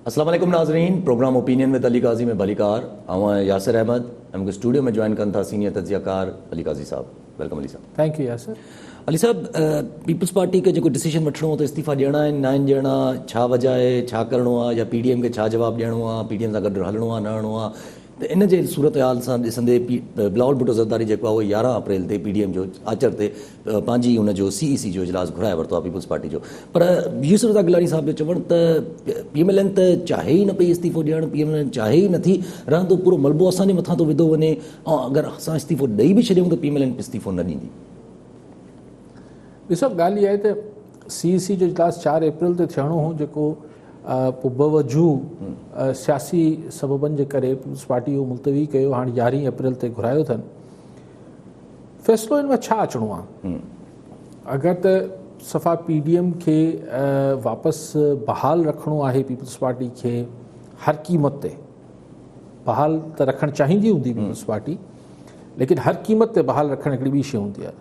السلام عليڪم ناظرين programme opinion with Ali Qazi ۾ ڀليڪار آئون آهيان ياسر احمد ۽ مونکي اسٽوڊيو ۾ جوائن ڪن ٿا سينيئر تجزيه ڪار علي قاضي صاحب welcome Ali صاحب thank you Yasir Ali صاحب پيپلز پارٽي کي جيڪو ڊسيشن وٺڻو هو ته استعيفا ڏيڻا آهن ناهن ڏيڻا ڇا وجه آهي ڇا ڪرڻو آهي يا پي ڊي ايم کي ڇا جواب ڏيڻو آهي پي ڊي ايم سان گڏ هلڻو آهي نه هلڻو آهي ته ان جي صورتحال سان ڏسندي بلاول ڀٽو زرداري جيڪو آهي اهو 11 اپريل تي پي ڊي ايم جو آچر تي پنهنجي ان جو سي اي سي جو اجلاس گهرائي ورتو آهي پيپلز پارٽي جو پر يوسف رضا گيلاني صاحب جو چوڻ ته پي ايم ايل اين ته چاهي ئي نه پئي استعيفو ڏيڻ پي ايم ايل اين چاهي ئي نٿي رهندو پورو ملبو اسان جي مٿان ٿو وڌو وڃي ۽ اگر اسان استعيفو ڏئي به ڇڏيون ته پي ايم ايل اين استعيفو نه ڏيندي. ڏسو ڳالهه اها آهي ته سي اي سي جو اجلاس 4 اپريل تي ٿيڻو هو جيڪو پوء باوجود سياسي سببن جي ڪري پيپلز پارٽي اهو ملتوي ڪيو هاڻي 11 اپريل تي گهرايو اٿن فيصلو ان مان ڇا اچڻو آهي اگر ته صفا پي ڊي ايم کي واپس بحال رکڻو آهي پيپلز پارٽي کي هر قيمت تي بحال ته رکڻ چاهيندي هوندي پيپلز پارٽي ليڪن هر قيمت تي بحال رکڻ هڪڙي ٻي شيء هوندي آهي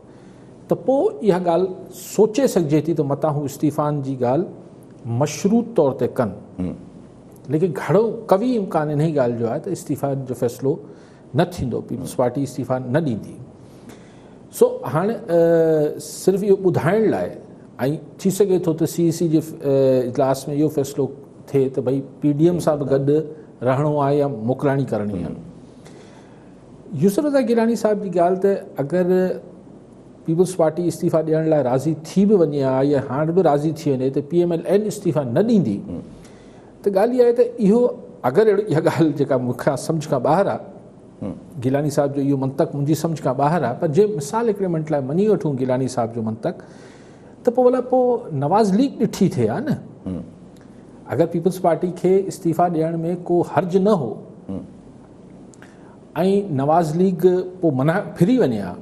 ته پوء اها ڳالهه سوچي سگهجي ٿي ته متان هو استعيفائن جي ڳالهه مشروط طور تي ڪن ليڪن گهڻو قوي امڪان انهي ڳالهه جو آهي ته استعيفا جو فيصلو نه ٿيندو پيپلز پارٽي استعيفا نه ڏيندي سو هاڻ صرف اهو ٻڌائڻ لاء ۽ ٿي سگهي ٿو ته سي سي جي اجلاس ۾ اهو فيصلو ٿئي ته ڀئي پي ڊي ايم سان به گڏ رهڻو آهي يا موڪلاڻي ڪرڻي آهي يوسف رضا گيلاني صاحب جي ڳالهه ته اگر پيپلز پارٽي استعيفا ڏيڻ لاء راضي ٿي به وڃي ها يا هاڻ به راضي ٿي وڃي ته پي ايم ايل اين استعيفا نه ڏيندي ته ڳالهه اها آهي ته اهو اگر اها ڳالهه جيڪا مون کان سمجهه کان ٻاهر آهي گيلاني صاحب جو اهو منطق منهنجي سمجهه کان ٻاهر آهي پر جي مثال هڪڙي منٽ لاء مڃي وٺون گيلاني صاحب جو منطق ته پوء ڀلا پوء نواز ليگ ڏٺي ٿئي ها نه اگر پيپلز پارٽي کي استعيفا ڏيڻ ۾ ڪو حرج نه هو ۽ نواز ليگ پوء منع ڦري وڃي ها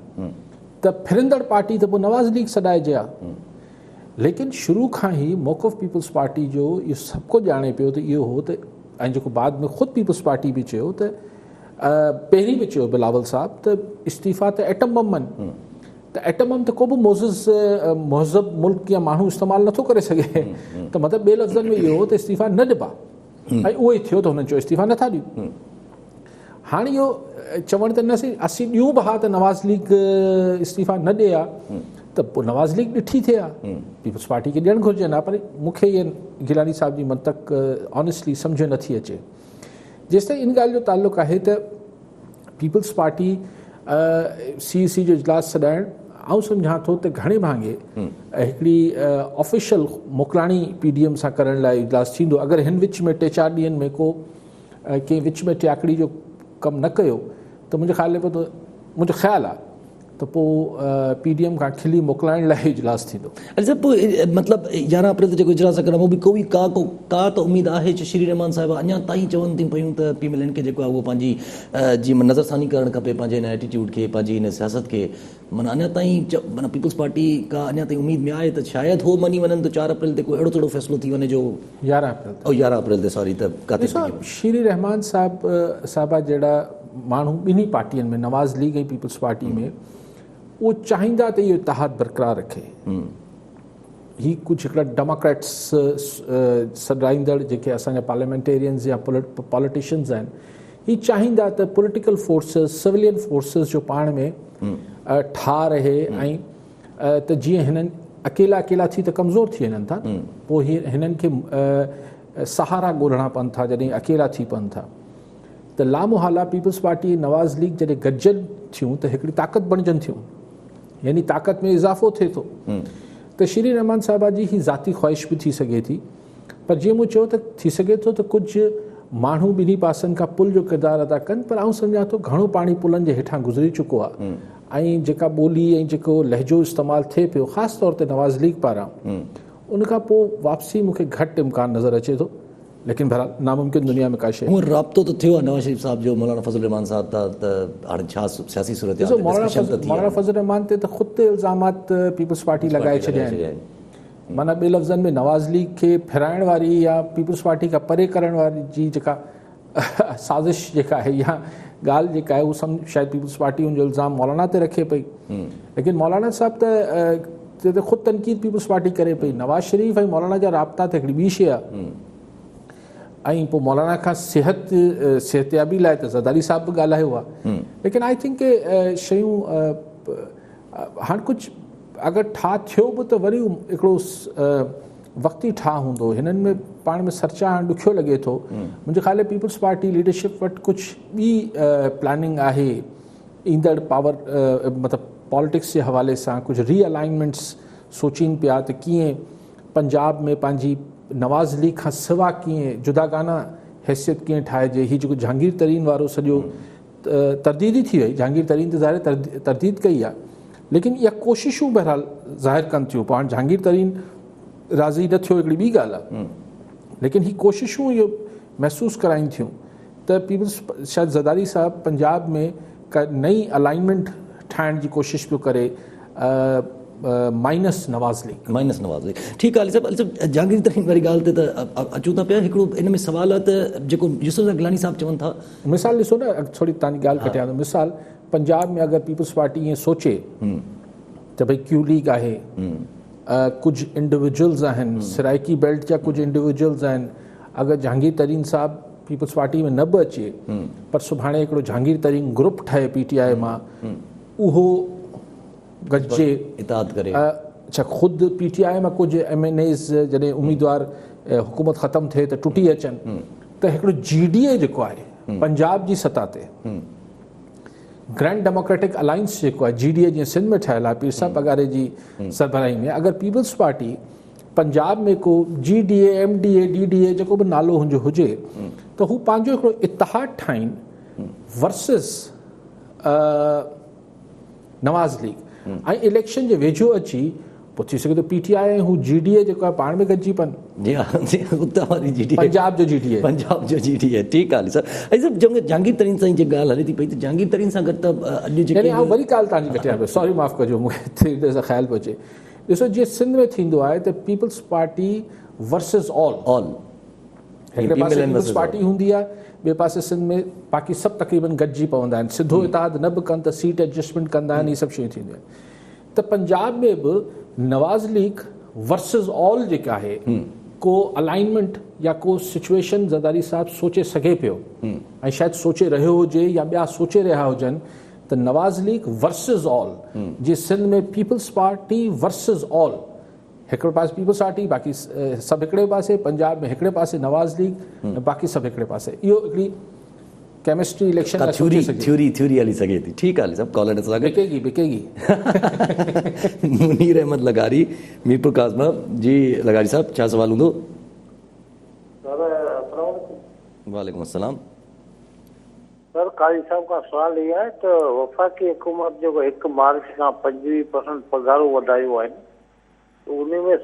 ته ڦرندڙ پارٽي ته پوء نواز ليگ سڏائجي ها ليڪن شروع کان ئي موقف پيپلز پارٽي جو اهو سڀ ڪو ڄاڻي پيو ته اهو هو ته ۽ جيڪو بعد ۾ خود پيپلز پارٽي به چيو ته پهرين به چيو بلاول صاحب ته استعيفا ته ايٽم بم آهن ته ايٽم بم ته ڪو به معزز مهذب ملڪ يا ماڻهو استعمال نٿو ڪري سگهي ته مطلب ٻئي لفظن ۾ اهو هو ته استعيفا نه ڏبا ۽ اهو ئي ٿيو ته هنن چيو استعيفا نٿا ڏيون هاڻي اهو چوڻ ته نه اسين ڏيون به ها ته نواز ليگ استعيفا نه ڏي ها ته پوء نواز ليگ ڏٺي ٿئي ها پيپلز پارٽي کي ڏيڻ گهرجي نه پر مون کي اهي گيلاني صاحب جي منطق آنيسٽلي سمجهه نٿي اچي جيستائين ان ڳالهه جو تعلق آهي ته پيپلز پارٽي سي سي جو اجلاس سڏائڻ آئون سمجهان ٿو ته گهڻي ڀاڱي هڪڙي آفيشل موڪلاڻي پي ڊي ايم سان ڪرڻ لاء اجلاس ٿيندو اگر هن وچ ۾ ٽي چار ڏينهن ۾ ڪو ڪنهن وچ ۾ ٽياڪڙي جو ڪم نه ڪيو ته منهنجي خيال ۾ منهنجو خيال آهي ته پوء پي ڊي ايم کان کلي موڪلائڻ لاء اجلاس ٿيندو. علي صاحب پوء مطلب 11 اپريل تي جيڪو اجلاس ڪرڻ اهو به ڪوئي ڪا ڪو ڪا ته اميد آهي چې شري رحمان صاحب اڃا تائين چون ٿيون پيون ته پي ايم ايل اين کي جيڪو آهي اهو پنهنجي جي نظر ثاني ڪرڻ کپي پنهنجي هن ايٽيٽيوڊ کي پنهنجي هن سياست کي معنيٰ اڃا تائين معنيٰ پيپلز پارٽي ڪا اڃا تائين اميد ۾ آهي ته شايد هو مڃي وڃن ته 4 اپريل تي ڪو اهڙو تهڙو فيصلو ٿي وڃي جو 11 اپريل تي 11 اپريل تي سوري ته ڪاٿي ڏسو شيري رحمان صاحب صاحبه جهڙا ماڻهو ٻنهي پارٽين ۾ نواز ليگ ۽ پيپلز پارٽي ۾ اهو چاهيندا ته اهو اتحاد برقرار رکي هي ڪجهه هڪڙا ڊيموڪريٽس سڏرائيندڙ جيڪي اسان جا پارليامينٽيرينز يا پاليٽيشنز آهن هي چاهيندا ته پوليٽيڪل فورسز سولين فورسز جو پاڻ ۾ ٺاهه رهي ۽ ته جيئن هنن اڪيلا اڪيلا ٿي ته ڪمزور ٿي وڃن ٿا پوء هنن کي سهارا ڳولڻا پون ٿا جڏهن اڪيلا ٿي پون ٿا ته لامحاله پيپلز پارٽي ۽ نواز ليگ جڏهن گڏجن ٿيون ته هڪڙي طاقت بڻجن ٿيون يعني طاقت ۾ اضافو ٿئي ٿو ته شيري رحمان صاحبه جي هي ذاتي خواهش به ٿي سگهي ٿي پر جيئن مون چيو ته ٿي سگهي ٿو ته ڪجهه ماڻهو ٻنهي پاسن کان پل جو ڪردار ادا ڪن پر آئون سمجهان ٿو گهڻو پاڻي پلن جي هيٺان گذري چڪو آهي ۽ جيڪا ٻولي ۽ جيڪو لهجو استعمال ٿئي پيو خاص طور تي نواز ليگ پاران ان کان پوء واپسي مون کي گهٽ امڪان نظر اچي ٿو ليڪن بھرحال ناممڪن دنيا ۾ ڪا شيء. هونئن رابطو ته ٿيو آهي نواز شريف صاحب جو مولانا فضل الرحمان صاحب تان ته هاڻي ڇا سياسي صورتحال تي ڊسڪشن ته ٿي مولانا فضل الرحمان تي ته خود تي الزامات پيپلز پارٽي لڳائي ڇڏيا آهن معنيٰ ٻي لفظن ۾ نواز ليگ کي ڦرائڻ واري يا پيپلز پارٽي کان پري ڪرڻ واري جي جيڪا سازش جيڪا آهي يا ڳالهه جيڪا آهي اهو سمجھ شايد پيپلز پارٽي ان جو الزام مولانا تي رکي پئي ليڪن مولانا صاحب ته تي ته خود تنقيد پيپلز پارٽي ڪري پئي نواز شريف ۽ مولانا جا رابطا ته هڪڙي ٻي شيء آهي. ۽ پوء مولانا کان صحت صحتيابي لاء ته زرداري صاحب به ڳالهايو آهي ليڪن I think شيون هاڻ ڪجهه اگر ٺاهه ٿيو به ته وري هڪڙو وقتي ٺاهه هوندو هنن ۾ پاڻ ۾ سرچا هاڻ ڏکيو لڳي ٿو منهنجي خيال ۾ پيپلز پارٽي ليڊرشپ وٽ ڪجهه ٻي پلاننگ آهي ايندڙ پاور مطلب پالٽڪس جي حوالي سان ڪجهه ري الائنمينٽس سوچين پيا ته ڪيئن پنجاب ۾ پنهنجي نواز ليگ کان سوا ڪيئن جداگانه حيثيت ڪيئن ٺاهجي هي جيڪو جهانگير ترين وارو سڄو ترديد ئي ٿي وئي جهانگير ترين ته ظاهر ترديد ڪئي آهي ليڪن اها ڪوششون بهرحال ظاهر ڪن ٿيون پوء هاڻ جهانگير ترين راضي نه ٿيو هڪڙي ٻي ڳالهه آهي ليڪن هي ڪوششون اهو محسوس ڪرائين ٿيون ته پيپلز شايد زرداري صاحب پنجاب ۾ ڪا نئين الائنمينٽ ٺاهڻ جي ڪوشش پيو ڪري minus Nawaz league. Minus Nawaz league ٺيڪ آهي علي صاحب علي صاحب جهانگير ترين واري ڳالهه تي ته اچون ٿا پيا هڪڙو ان ۾ سوال آهي ته جيڪو يوسف رضا گيلاني صاحب چون ٿا. مثال ڏسو نه ٿوري توهان جي ڳالهه ڪٽيان ٿو مثال پنجاب ۾ اگر پيپلز پارٽي ائين سوچي ته ڀئي ڪيو ليگ آهي ڪجهه انڊيويجولز آهن سرائيڪي بيلٽ جا ڪجهه انڊيويجولز آهن اگر جهانگير ترين صاحب پيپلز پارٽي ۾ نه به اچي پر سڀاڻي هڪڙو جهانگير ترين گروپ ٺهي پي ٽي آء مان اهو گڏجي اتحاد ڪري اڇا خود پي ٽي آء مان ڪجهه ايم اين ايز جڏهن اميدوار حڪومت ختم ٿئي ته ٽٽي اچن ته هڪڙو جي ڊي اي جيڪو آهي پنجاب جي سطح تي گرينڊ ڊيموڪريٽڪ الائنس جيڪو آهي جي ڊي اي جيئن سنڌ ۾ ٺهيل آهي پير صاحب پگاري جي سربراهي ۾ اگر پيپلز پارٽي پنجاب ۾ ڪو G D A, M D A, D D A جيڪو به نالو هن جو هجي ته هو پنهنجو هڪڙو اتحاد ٺاهين ورسز نواز ليگ ۽ اليڪشن جي ويجهو اچي پوء ٿي سگهي ٿو پي ٽي آء ۽ هو جي ڊي اي جيڪو آهي پاڻ ۾ گڏجي پن. جي ها جي اتان واري جي ڊي اي پنجاب جو جي ڊي اي پنجاب جو جي ڊي اي ٺيڪ آهي صاحب ۽ صاحب جهانگير ترين سان جي ڳالهه هلي ٿي پئي ته جهانگير ترين سان گڏ ته اڄ جيڪي يعني آئون وري ڳالهه توهان جي ڪٽيان پيو سوري معاف ڪجو مون کي خيال پيو اچي ڏسو جيئن سنڌ ۾ ٿيندو آهي ته پيپلز پارٽي ورسز آل آل هڪڙي پاسي پيپلز پارٽي هوندي آهي ٻئي پاسي سنڌ ۾ باقي سڀ تقريبن گڏجي پوندا آهن سڌو اتحاد نه به ڪن ته سيٽ ايڊجسٽمينٽ ڪندا آهن هي سڀ شيون ٿينديون آهن ته پنجاب ۾ به نواز ليگ ورسز آل جيڪا آهي ڪو الائنمينٽ يا ڪو سچويشن زرداري صاحب سوچي سگهي پيو ۽ شايد سوچي رهيو هجي يا ٻيا سوچي رهيا هجن ته نواز ليگ ورسز آل جي سنڌ ۾ پيپلز پارٽي ورسز آل هڪڙي پاسي پيپلز پارٽي باقي سڀ هڪڙي پاسي پنجاب ۾ هڪڙي پاسي نواز ليگ ۽ باقي سڀ هڪڙي پاسي اهو هڪڙي ڪيمسٽري اليڪشن لاء سوچي سگهجي ٿيوري ٿيوري هلي سگهي ٿي ٺيڪ آهي سڀ ڪالر سان گڏ بڪيگي بڪيگي منير احمد لغاري ميرپور خاص مان جي لغاري صاحب ڇا سوال هوندو سر السلام عليڪم وعليڪم السلام سر قاضي صاحب کان سوال هي آهي ته وفاقي حڪومت جيڪو هڪ مارچ کان 25 پرسنٽ پگهارون وڌايون آهن ته انهي ۾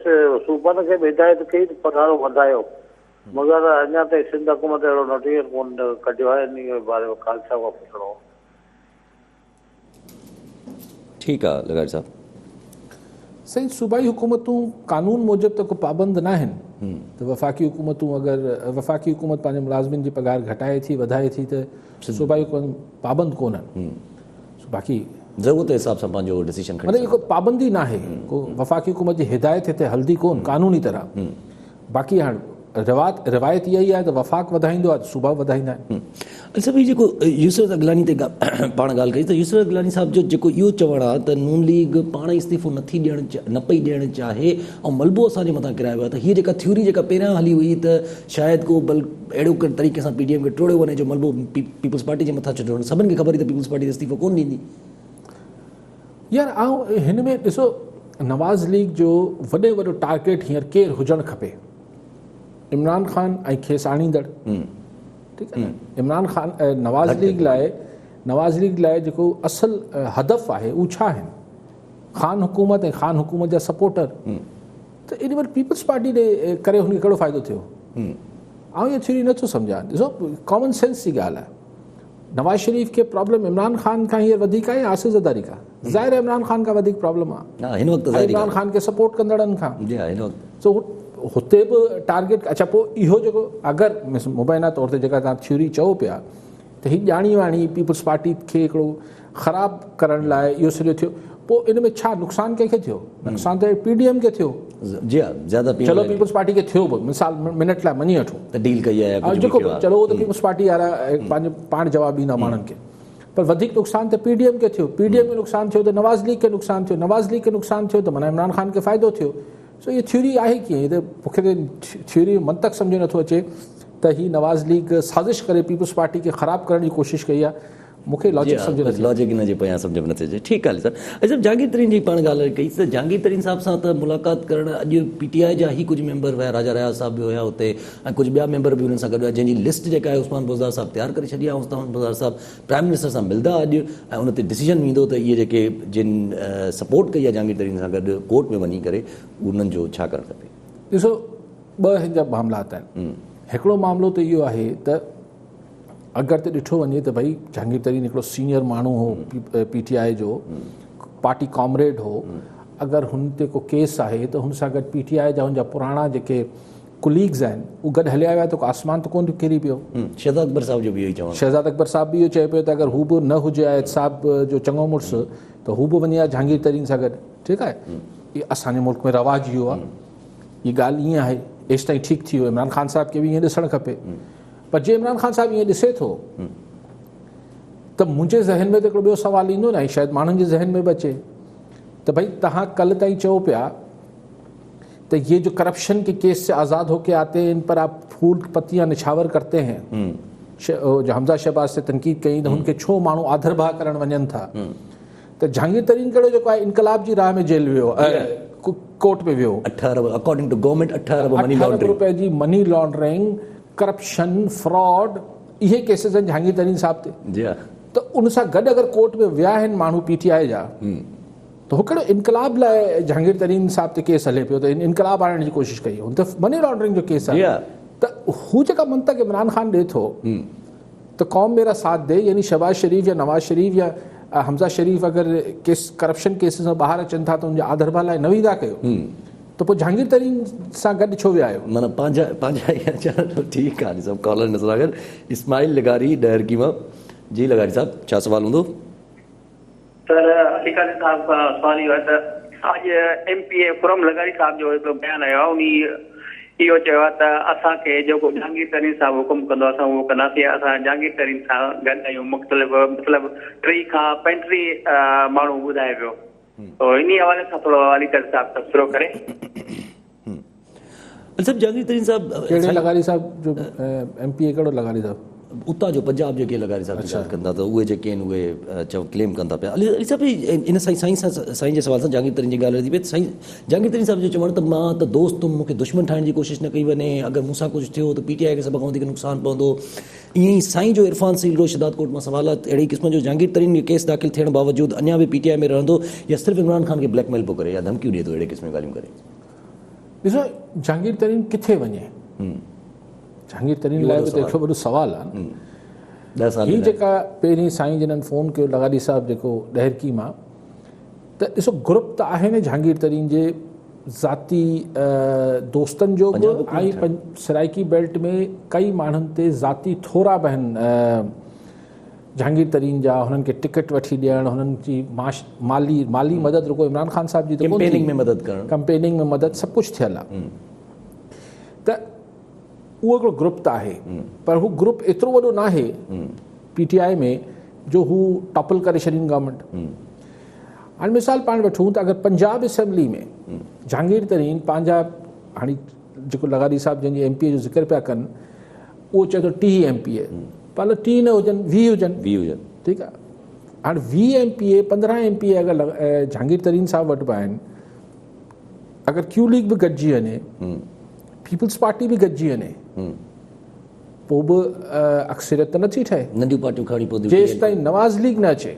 صوبن کي به هدايت ڪئي ته پگهارون وڌايو مگر اڃا تائين سنڌ حڪومت اهڙو نوٽيفڪيشن ڪونه ڪڍيو آهي انهي جي باري ۾ قاضي صاحب کان پڇڻو هو. ٺيڪ آ لغاري صاحب. سائين صوبائي حڪومتون قانون موجب ته ڪو پابند ناهن ته وفاقي حڪومتون اگر وفاقي حڪومت پنهنجي ملازمن جي پگهار گهٽائي ٿي وڌائي ٿي ته صوبائي حڪومت پابند ڪونهن سو باقي ضرورت جي حساب سان پنهنجو ڊسيشن کڻي مطلب ڪو پابندي ناهي ڪو وفاقي حڪومت جي هدايت هتي هلدي ڪون قانوني طرح باقي هاڻ روايت روايت اها ئي آهي ته وفاق وڌائيندو آهي ته صوبا به وڌائيندا آهن. علي صاحب هي جيڪو يوسف رضا گيلاني تي پاڻ ڳالهه ڪئي ته يوسف رضا گيلاني صاحب جو جيڪو اهو چوڻ آهي ته نون ليگ پاڻ ئي استعيفو نٿي ڏيڻ نه پئي ڏيڻ چاهي ۽ ملبو اسان جي مٿان ڪرايو ويو آهي ته هيء جيڪا ٿيوري جيڪا پهريان هلي هئي ته شايد ڪو بل اهڙو ڪنهن طريقي سان پي ڊي ايم کي ٽوڙيو وڃي جو ملبو پيپلز پارٽي جي مٿان ڇڏيو وڃي سڀن کي خبر هئي ته پيپلز پارٽي ته استعيفو ڪونه ڏيندي. يار آئون هن ۾ ڏسو نواز ليگ جو وڏي وڏو ٽارگيٽ هينئر ڪير هجڻ کپي عمران خان ۽ کيس آڻيندڙ ٺيڪ آهي عمران خان نواز ليگ لاء نواز ليگ لاء جيڪو اصل هدف آهي اهو ڇا آهن خان حڪومت ۽ خان حڪومت جا سپورٽر ته ان وقت پيپلز پارٽي ڏي ڪري هن کي ڪهڙو فائدو ٿيو آئون اها ٿيوري نٿو سمجهان ڏسو ڪامن سينس جي ڳالهه آهي نواز شريف کي پرابلم عمران خان کان هينئر وڌيڪ آهي يا آصف زرداري کان؟ ظاهر آهي عمران خان کان وڌيڪ پرابلم آهي. هن وقت ظاهري عمران خان کي سپورٽ ڪندڙن کان. جي ها هن وقت. سو هتي به ٽارگيٽ اڇا پوء اهو جيڪو اگر مبينا طور تي جيڪا توهان ٿيوري چئو پيا ته هي ڄاڻي واڻي پيپلز پارٽي کي هڪڙو خراب ڪرڻ لاء اهو سڄو ٿيو پوء ان ۾ ڇا نقصان ڪنهن کي ٿيو؟ نقصان ته پي ڊي ايم کي ٿيو. جي ها زياده پي چلو پيپلز پارٽي کي ٿيو به مثال منٽ لاء مڃي وٺون ته ڊيل ڪئي آهي ڪجهه به ڪيو آهي چلو اهو ته پيپلز پارٽي وارا پنهنجو پاڻ جواب ڏيندا ماڻهن کي پر وڌيڪ نقصان ته پي ڊي ايم کي ٿيو پي ڊي ايم کي نقصان ٿيو ته نواز ليگ کي نقصان ٿيو نواز ليگ کي نقصان ٿيو ته معنيٰ عمران خان کي فائدو ٿيو سو هي ٿيوري آهي ڪيئن هي ته مون کي ته ٿيوري منطق سمجهه نٿو اچي ته هي نواز ليگ سازش ڪري پيپلز پارٽي کي خراب ڪرڻ جي ڪوشش ڪئي آهي مون کي لاجڪ سمجهه نٿي لاجڪ ان جي پويان سمجهه ۾ نٿي اچي. ٺيڪ آهي علي صاحب. علي صاحب جهانگير ترين جي پاڻ ڳالهه ڪئي ته جهانگير ترين صاحب سان ته ملاقات ڪرڻ اڄ پي ٽي آء جا هي ڪجهه ميمبر هيا راجا رياض صاحب به هيا اتي ۽ ڪجهه ٻيا ميمبر به انهن سان گڏ هيا جنهن جي لسٽ جيڪا آهي عثمان بوزدار صاحب تيار ڪري ڇڏي آهي عثمان بوزدار صاحب پرائم منسٽر سان ملدا اڄ ۽ ان تي ڊسيزن ايندو ته اهي جيڪي جن سپورٽ ڪئي آهي جهانگير ترين سان گڏ ڪورٽ ۾ وڃي ڪري انهن جو ڇا ڪرڻ کپي. ڏسو ٻه هن جا معاملات آهن هڪڙو معاملو ته اهو آهي ته اگر ته ڏٺو وڃي ته ڀئي جهانگير ترين هڪڙو سينئر ماڻهو هو پي ٽي آء جو پارٽي ڪامريڊ هو اگر هن تي ڪو ڪيس آهي ته هن سان گڏ پي ٽي آء جا هن جا پراڻا جيڪي ڪليگز آهن اهي گڏ هليا ويا ته آسمان ته ڪونه ڪري پيو. شهزاد اڪبر صاحب جو به اهو ئي چوڻ. شهزاد اڪبر صاحب به اهو چئي پيو ته اگر هو به نه هجي ها احتساب جو چڱو مڙس ته هو به وڃي ها جهانگير ترين سان گڏ ٺيڪ آهي هي اسان جي ملڪ ۾ رواج اهو آهي هي ڳالهه ائين آهي ايستائين ٺيڪ ٿي ويو عمران خان صاحب کي به ائين ڏسڻ کپي پر جي عمران خان صاحب ائين ڏسي ٿو ته منهنجي ذهن ۾ ته هڪڙو ٻيو سوال ايندو نه ۽ شايد ماڻهن جي ذهن ۾ به اچي ته ڀئي توهان ڪل تائين چئو پيا ته ये जो करप्शन के केस से आज़ाद होके आते हैं इन पर आप फूल पत्तियां निछावर करते हैं जो हमजा शहबाज से तनकीद कई ته هن کي ڇو ماڻهو آڌر ڀاء ڪرڻ وڃن ٿا ته جهانگير ترين ڪهڙو جيڪو آهي انقلاب جي راهه ۾ جيل ويو ڪورٽ ۾ ويو 8 ارب اڪارڊنگ ٽو گورنمينٽ 8 ارب مني لانڊرنگ روپيه جي مني لانڊرنگ ڪرپشن فراڊ اهي ڪيسز آهن جهانگير ترين صاحب تي جي ها ته ان سان گڏ اگر ڪورٽ ۾ ويا آهن ماڻهو پي ٽي آء جا ته هو ڪهڙو انقلاب لاء جهانگير ترين صاحب تي ڪيس هلي پيو ته ان انقلاب آڻڻ جي ڪوشش ڪئي هن ته مني لانڊرنگ جو ڪيس آهي ته هو جيڪا منطق عمران خان ڏي ٿو ته قوم ميرا ساٿ the يعني شهباز شريف يا نواز شريف يا حمزه شريف اگر ڪيس ڪرپشن ڪيسز مان ٻاهر اچن ٿا ته ان جي آڌرڀاء لاء نه ويندا ڪيو ته پوء جهانگير ترين سان گڏ ڇو ويا آهيو. معنيٰ پنهنجا پنهنجا ئي اچڻ ٺيڪ آهي سڀ ڪالر نظر آگر اسماعيل لغاري ڏهرڪي مان جي لغاري صاحب ڇا سوال هوندو. سر علي قاضي صاحب کان سوال اهو آهي ته اڄ ايم پي اي خرم لغاري صاحب جو هڪڙو بيان آيو آهي انهي اهو چيو آهي ته اسان کي جيڪو جهانگير ترين صاحب حڪم ڪندو اسان اهو ڪنداسين اسان جهانگير ترين سان گڏ آهيون مختلف مطلب ٽيهه کان 35 ماڻهو ٻڌائي پيو تو انهي حوالي سان ٿورو علي قاضي صاحب تبصرو ڪري. علي صاحب جهانگير ترين صاحب ڪهڙي لغاري صاحب جو ايم پي اي ڪهڙو لغاري صاحب اتان جو پنجاب جيڪي لغاري صاحب جي ڳالهه ڪن ٿا ته اهي جيڪي آهن اهي چئو ڪليم ڪن ٿا پيا علي علي صاحب ان سائين سائين سان سائين جي سوال سان جهانگير ترين جي ڳالهه هلي پئي سائين جهانگير ترين صاحب جو چوڻ ته مان ته دوست هئم مون کي دشمن ٺاهڻ جي ڪوشش نه ڪئي وڃي اگر مون سان ڪجهه ٿيو ته پي ٽي آء کي سڀ کان وڌيڪ نقصان پوندو ائين ئي سائين جو عرفان سيلرو شهداد ڪوٽ مان سوال آهي اهڙي قسم جو جهانگير ترين جو ڪيس داخل ٿيڻ باوجود اڃا به پي ٽي آء ۾ رهندو يا صرف عمران خان کي بليڪ ميل پيو ڪري يا ڌمڪيون ڏئي ٿو اهڙي قسم جون ڳالهيون ڪري. ڏسو جهانگير ترين ڪٿي وڃي؟ جهانگير ترين لاء به ته هڪڙو وڏو سوال آهي نه. هي جيڪا پهرين سائين جنن فون ڪيو لغاري صاحب جيڪو ڏهرڪي مان ته ڏسو گروپ ته آهي نه جهانگير ترين جي ذاتي دوستن جو به ۽ سرائيڪي بيلٽ ۾ ڪئي ماڻهن تي ذاتي ٿورا به آهن جهانگير ترين جا هنن کي ٽڪيٽ وٺي ڏيڻ هنن جي مالي مالي مدد رڳو عمران خان صاحب جي ته ڪمپيننگ ۾ مدد ڪرڻ ڪمپيننگ ۾ مدد سڀ ڪجهه ٿيل آهي ته اهو هڪڙو گروپ ته آهي پر هو گروپ ايترو وڏو ناهي پي ٽي آء ۾ جو هو ٽاپل ڪري ڇڏين گورنمينٽ. هاڻي مثال پاڻ وٺون ته اگر پنجاب اسيمبلي ۾ جهانگير ترين پنهنجا هاڻي جيڪو لغاري صاحب جنهن جي ايم پي اي جو ذڪر پيا ڪن اهو چئي ٿو 30 ايم پي اي پر 30 نه هجن 20 هجن 20 هجن ٺيڪ آهي هاڻي 20 ايم پي اي 15 ايم پي اي اگر جهانگير ترين صاحب وٽ به آهن اگر ڪيو ليگ به گڏجي وڃي پيپلز پارٽي به گڏجي وڃي پوء به اڪثريت ته نٿي ٺهي. ننڍيون پارٽيون کڻڻيون پونديون. جيستائين نواز ليگ نه اچي.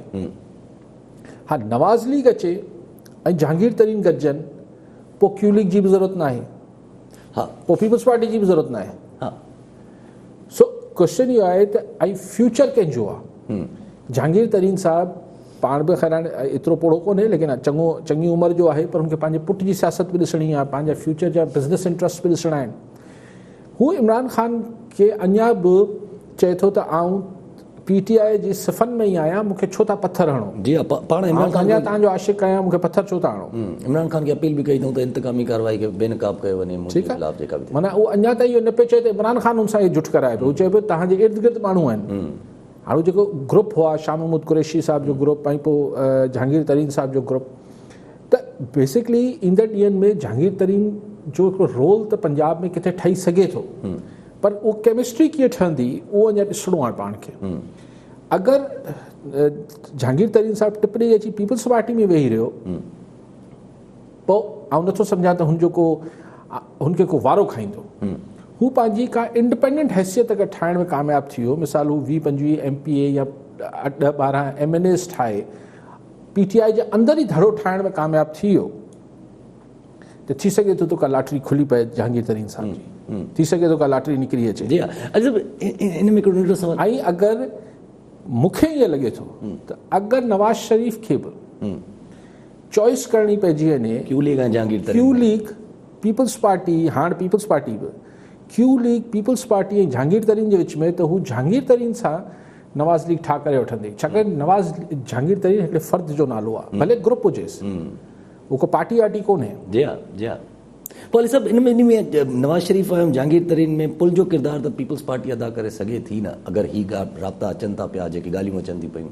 ها نواز ليگ اچي ۽ جهانگير ترين گڏجن پوء ڪيو ليگ جي به ضرورت ناهي. ها پوء پيپلز پارٽي جي به ضرورت ناهي. ها سو ڪويشچن اهو آهي ته ۽ فيوچر ڪنهن جو آهي؟ جهانگير ترين صاحب پاڻ به خير هاڻي ايترو پوڙهو ڪونهي ليڪن چڱو چڱي عمر جو آهي پر هن کي پنهنجي پٽ جي سياست به ڏسڻي آهي پنهنجا فيوچر جا بزنس انٽرسٽ به ڏسڻا آهن. هو عمران خان کي اڃا به چئي ٿو ته آئون پي ٽي آء جي صفن ۾ ئي آهيان مون کي ڇو ٿا پٿر هڻو. جي ها پاڻ عمران خان اڃا توهان جو عاشق آهيان مون کي پٿر ڇو ٿا هڻو. عمران خان کي اپيل به ڪئي اٿئون ته انتقامي ڪارروائي کي بي نقاب ڪيو وڃي منهنجي خلاف جيڪا به ٿئي. معنيٰ اهو اڃا تائين اهو نه پيو چئي ته عمران خان هن سان اهي جٺ ڪرائي پيو، هو چئي پيو توهان جي ارد گرد ماڻهو آهن. هاڻ هو جيڪو گروپ هئا شاهه محمود قريشي صاحب جو گروپ ۽ پوء جهانگير ترين صاحب جو گروپ ته بيسڪلي ايندڙ ڏينهن ۾ جهانگير ترين جو هڪڙو رول ته پنجاب ۾ ڪٿي ٺهي سگهي ٿو. پر اهو ڪيمسٽري ڪيئن ٺهندي اهو اڃا ڏسڻو آهي پاڻ کي. اگر جهانگير ترين صاحب ٽپ ڏئي اچي پيپلز پارٽي ۾ ويهي رهيو پوء آئون نٿو سمجهان ته هن جو ڪو هن کي ڪو وارو کائيندو. هو پنهنجي ڪا انڊپينڊنٽ حيثيت اگر ٺاهڻ ۾ ڪامياب ٿي ويو، مثال هو 20 25 ايم پي اي يا 10 12 ايم اين ايز ٺاهي پي ٽي آء جي اندر ئي ڌڙو ٺاهڻ ۾ ڪامياب ٿي ويو ته ٿي سگهي ٿو ته ڪا لاٽري کلي پئي جهانگير ترين صاحب جي، ٿي سگهي ٿو ڪا لاٽري نڪري اچي. جي ها علي صاحب ان ۾ هڪڙو ننڍڙو سوال. ۽ اگر مون کي ائين لڳي ٿو ته اگر نواز شريف کي به چوائس ڪرڻي پئجي وڃي Q league ۽ Jahangir Tareen Q league peoples party هاڻ پيپلز پارٽي به Q league peoples party ۽ Jahangir Tareen جي وچ ۾ ته هو جهانگير ترين سان نواز ليگ ٺاهه ڪري وٺندي ڇاڪاڻ نواز جهانگير ترين هڪڙي فرد جو نالو آهي ڀلي گروپ هجيس. هو ڪو پارٽي وارٽي ڪونهي. جي ها جي ها پوء علي صاحب ان ۾ ان ۾ نواز شريف ۽ جهانگير ترين ۾ پل جو ڪردار ته پيپلز پارٽي ادا ڪري سگهي ٿي نه اگر هي رابطا اچن ٿا پيا جيڪي ڳالهيون اچن ٿي پيون.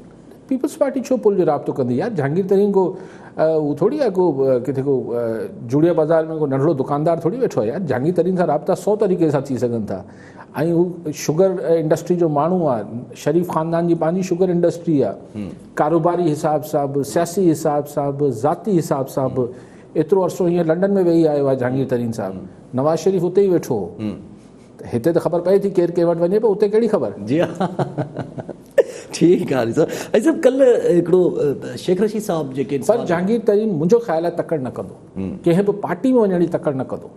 پيپلز پارٽي ڇو پل جو رابطو ڪندي يار جهانگير ترين ڪو هو ٿوري آهي ڪو ڪٿي ڪو جوڙيا بازار ۾ ڪو ننڍڙو دڪاندار ٿوري ويٺو آهي يار جهانگير ترين سان رابطا سو طريقي سان ٿي سگهن ٿا ۽ هو شگر انڊسٽري جو ماڻهو آهي شريف خاندان جي پنهنجي شگر انڊسٽري آهي ڪاروباري حساب سان به سياسي حساب سان به ذاتي حساب سان به ايترو عرصو هينئر لنڊن ۾ ويهي آيو آهي جهانگير ترين صاحب نواز شريف اتي ئي ويٺو هو ته هتي ته خبر پئي ٿي ڪير ڪنهن وٽ وڃي پيو اتي ڪهڙي خبر. جي ها ٺيڪ آهي علي صاحب علي صاحب ڪلهه هڪڙو شيخ رشيد صاحب جيڪي پر جهانگير ترين منهنجو خيال آهي تڪڙ نه ڪندو ڪنهن به پارٽي ۾ وڃڻ جي تڪڙ نه ڪندو.